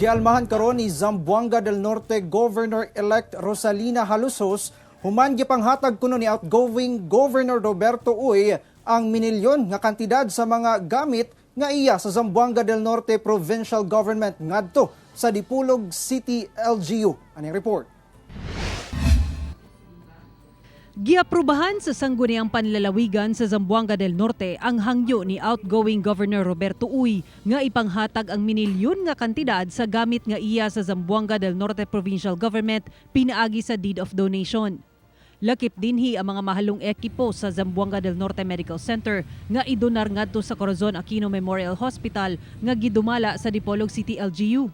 Gialmahan karon ni Zamboanga del Norte Governor-elect Rosalina Jalosjos human gipanghatag kuno ni outgoing Governor Roberto Uy ang minilyon nga kantidad sa mga gamit nga iya sa Zamboanga del Norte Provincial Government ngadto sa Dipolog City LGU. Aning report. Giaprobahan sa Sangguniang Panlalawigan sa Zamboanga del Norte ang hangyo ni outgoing Governor Roberto Uy nga ipanghatag ang minilyon nga kantidad sa gamit nga iya sa Zamboanga del Norte Provincial Government pinaagi sa deed of donation. Lakip dinhi ang mga mahalong ekipo sa Zamboanga del Norte Medical Center nga idonar ngadto sa Corazon Aquino Memorial Hospital nga gidumala sa Dipolog City LGU.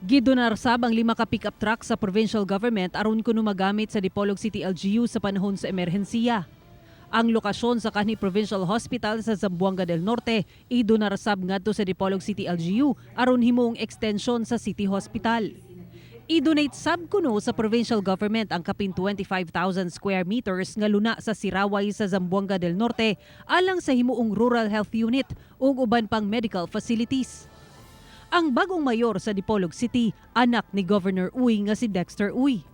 Gidonar sab ang lima ka pickup truck sa provincial government aron kuno magamit sa Dipolog City LGU sa panahon sa emerhensiya. Ang lokasyon sa kanhi Provincial Hospital sa Zamboanga del Norte idonar sab ngadto sa Dipolog City LGU aron himuong extension sa City Hospital. I-donate sab kuno sa provincial government ang kapin 25,000 square meters nga luna sa Siraway sa Zamboanga del Norte alang sa himuong rural health unit ug uban pang medical facilities. Ang bagong mayor sa Dipolog City, anak ni Governor Uy nga si Dexter Uy.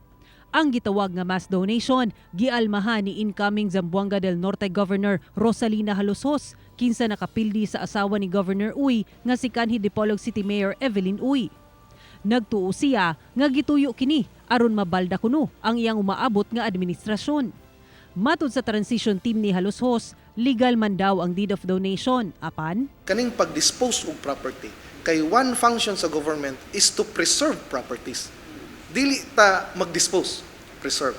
Ang gitawag nga mass donation, gialmahan ni incoming Zamboanga del Norte Governor Rosalina Jalosjos, kinsa nakapildi sa asawa ni Governor Uy nga si kanhi Dipolog City Mayor Evelyn Uy. Nagtuo siya nga gituyo kini aron mabalda kuno ang iyang umaabot nga administrasyon. Matud sa transition team ni Jalosjos, legal man daw ang deed of donation apan kaning pag-dispose og property kay one function sa government is to preserve properties. Dili ta mag-dispose, preserve.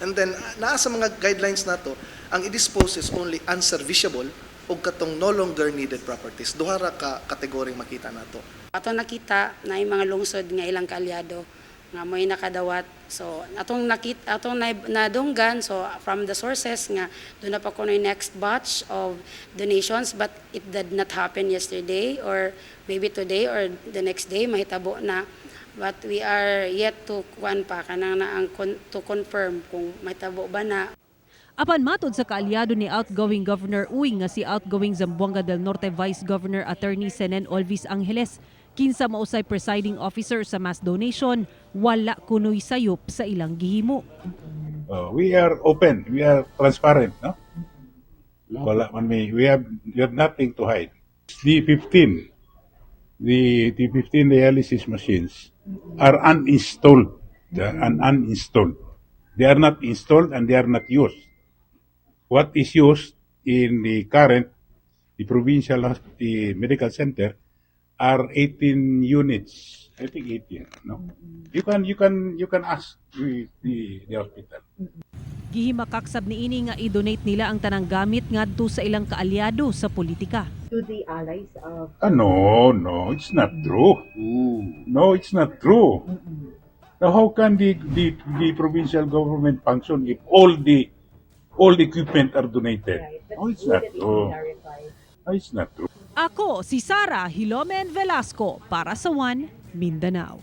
And then naa sa mga guidelines nato, ang i-dispose is only unserviceable o katong no longer needed properties. Duha ra ka kategory makita nato. Ato nakita na yung mga lungsod nga ilang kaalyado nga mo'y nakadawat. So atong nakita, atong nadunggan, so from the sources nga doon na pa kuno yung next batch of donations, but it did not happen yesterday or maybe today or the next day mahitabo na, but we are yet to kuan pa kanang na ang to confirm kung mahitabo ba na. Apan matod sa kaalyado ni outgoing Governor Uy nga si outgoing Zamboanga del Norte Vice Governor Attorney Senen Olvis Angeles, kinsa mausay presiding officer sa mass donation, wala kunoy sayop sa ilang gihimo. We are open, we are transparent, no? Wala man may, we have nothing to hide. The 15, the 15 dialysis machines are uninstalled, they are uninstalled. They are not installed and they are not used. What is used in the current, the provincial the medical center are 18 units. I think 18, no? You can ask the hospital. Gihimakak sab niini nga i-donate nila ang tanang gamit ngadto sa ilang kaalyado sa politika. To the allies of Ah, no, it's not true. No, it's not true. Now, how can the provincial government function if all the equipment are donated? Right, but No, it's would not it be true. clarified? No, it's not true. Ako si Sara Hilomen Velasco para sa One Mindanao.